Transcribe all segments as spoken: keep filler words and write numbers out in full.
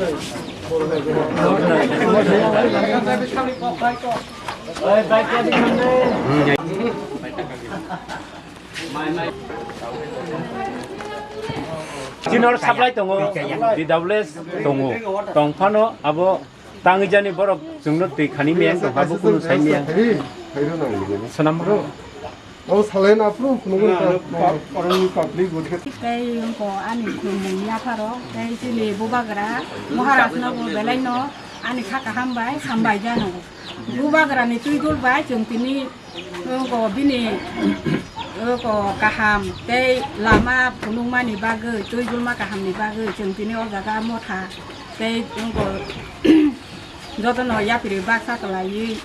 Chinor supply tongo, D W S tongo, tongphano abo tangwi jani borok chwngno twi khani meyang tongkha, bo kunu sai meyang. Sonam bro. O salai na phuru phunukgo. Oroni public vote khe. Tei wngkha ani khulumung yapharo, tei chini bubagra Maharaj no bo belai no ani kha kaham bai hambai jano. Bubagra ni twi dul bai chwng tini wngkha bini wngkha kaham tei lama phunukmani bagwi twi dulma kaham ni bagwi chwng tini o jaga motha tei wngkha jotono yapri baksa kwlaiwi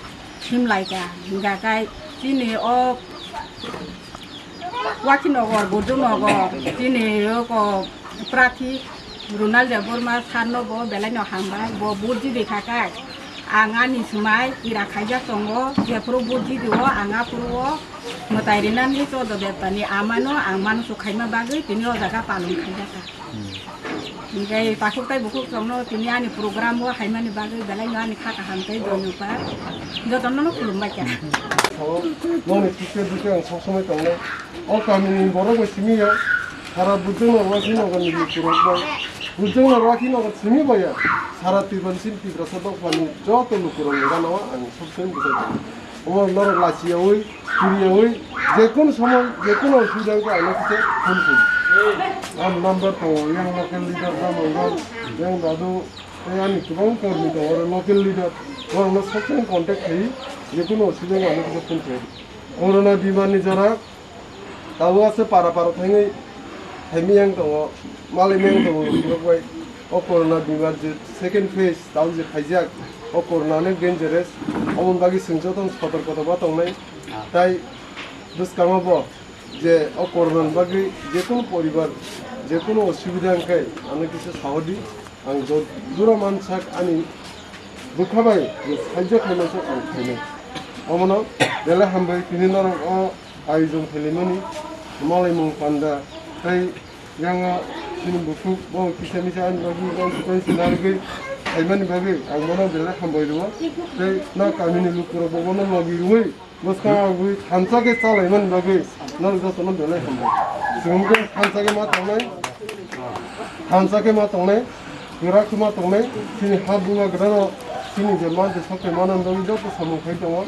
himlaika, hingkha khe chini o Wakhinagar, Budhunagar, chini o ko prathi Ronald Debbarma sir no bo belai no hambai, bo vote jidi kha khe ang ani swmai ira khaijak tongo, jephuru vote jidi o ang aphuru o mwtai rinani Chodo Debtani amano ang mansu khaima bagwi tini o jaga palon khaijak kha. Hinkhe takhuk tei bukhuk chwngno tini ani program o haimani bagwi belai no ani kha kaham tei doino pa jotono no khulumbai kha. Sao, nokni tikhe bwkhe ang sok somoi tongnai. O kamini borok bai simi ya, sara Budhwngno Rakhinagar ni lukurok bai. Budhwngno Rakhinagar simi bai ya, sara Tiprasini Tiprasa dophani joto lukurokni gana o ang sok somoi bwsai tongo. Omo norok lachiyaui, turiyaui, jekunu somoi, jekunu osubida wngkha ano kisa phone khlai. Ang number tongo, yang local leader Ramongon, yang Dadu, tei ani kwbang kormi tongo, oro local leader, borokno sob time contact khai, jekunu osubida wngkha ano kisa phone khlai. Corona bimar ni jora, Tabuk aswk para para thangwi thaimiyang tongo, malaimiyang tongo, borok bai o corona bimar je second phase tabuk je khaijak, o corona onek dangerous, oboni bagwi chwng jotono sotorkota ma tongnai. Tai bwskango bo je o corona ni bagwi jekunu poribar, jekunu osubida wngkhe ano kisa sahodi. Ang jot-, jora mansak ani bwkha bai je sahajyo khaimani ang khainai. Omono belai hambai tini norok o ayojong khaimani malaimung panda tei yang o chini bukhuk bo kisa misa ani bagwi bo swkang sinarigwi khaimani bagwi ang bono belai hambai rwo. Tei no kamini lukurok bo bono logi rwwi Bwskang agwi thansa khe chalaimani bagwi norok jotono belai hambai. Chwng khe thansa khe ma tongnai, thansa khe ma tongnai, kwrak khe ma tongnai, chini ha buma gwdano chini je manse sok khe manani bagwi joto samung khai tongo.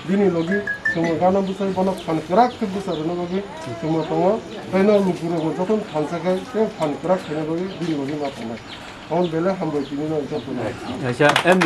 Bini logi chwngno gana bwsai bono phan kwrak khe bwsa rwna bagwi chwngno tongo. Tei norok lukurokno jotono thansa khe tei phan kwrak khaina bagwi bini logi ma tongnai. Omo belai hambai tini no jotono. Kaisa M